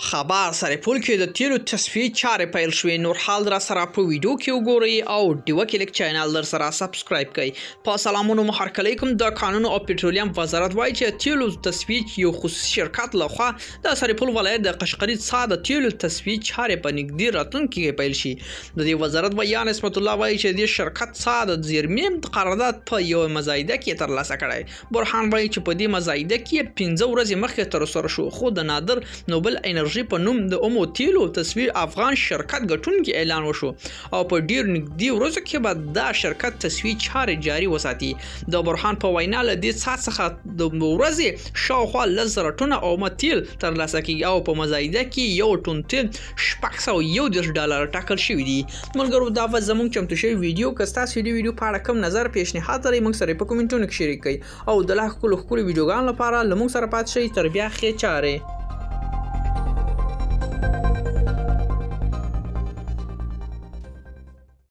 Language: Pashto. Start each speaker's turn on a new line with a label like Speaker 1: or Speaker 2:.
Speaker 1: خبر سرپل کې د تیلو تصفیې چارې پیل شوې. نور حال را سره په ویډیو کې وګورئ او ډیوه کلیک چینل در سره سبسکرایب کړئ. په سلامونو مو هرکلی کوم. د کانونو او پټرولیم وزارت وایي چې تیلو تصفیې یو خصوصي شرکت لخوا د سرپل ولایت د قشقري څاه د تیلو تصفیې چارې په نږدې راتلونکي کې پیل شي. د دې وزارت ویاند عصمت الله وایي چې د شرکت څاه د زیرمې قرارداد په یو مزایده کې ترلاسه کړی. برهان وایي چې په دې مزایده کې 15 ورځې مخکې ترسره شو، خو د نادر نوبل انرژي په نوم د اومو تیلو تصویر افغان شرکت ګټونکي اعلان وشو او په ډیر نږدې ورځو کې به دا شرکت تصویر چارې جاري وساتي. د برهان په وینا له دې څاه څخه د ورځې شاوخوا 10,000 ټنه اومه تیل ترلاسه کیږي او په مزایده کې یو ټن تیل $631 ټاکل شوی دی. ملګرو، دا وه زموږ چمتو شوی ویډیو. که ستاسو د ویډیو په اړه کوم نظر پیشنهاد لرئ، موږ سره په کومنټونو کې شریک کړئ او د لا ښکلو ښکلو ویډیوګانو لپاره له موږ سره پاتې شئ. تر بیا ښې چارې.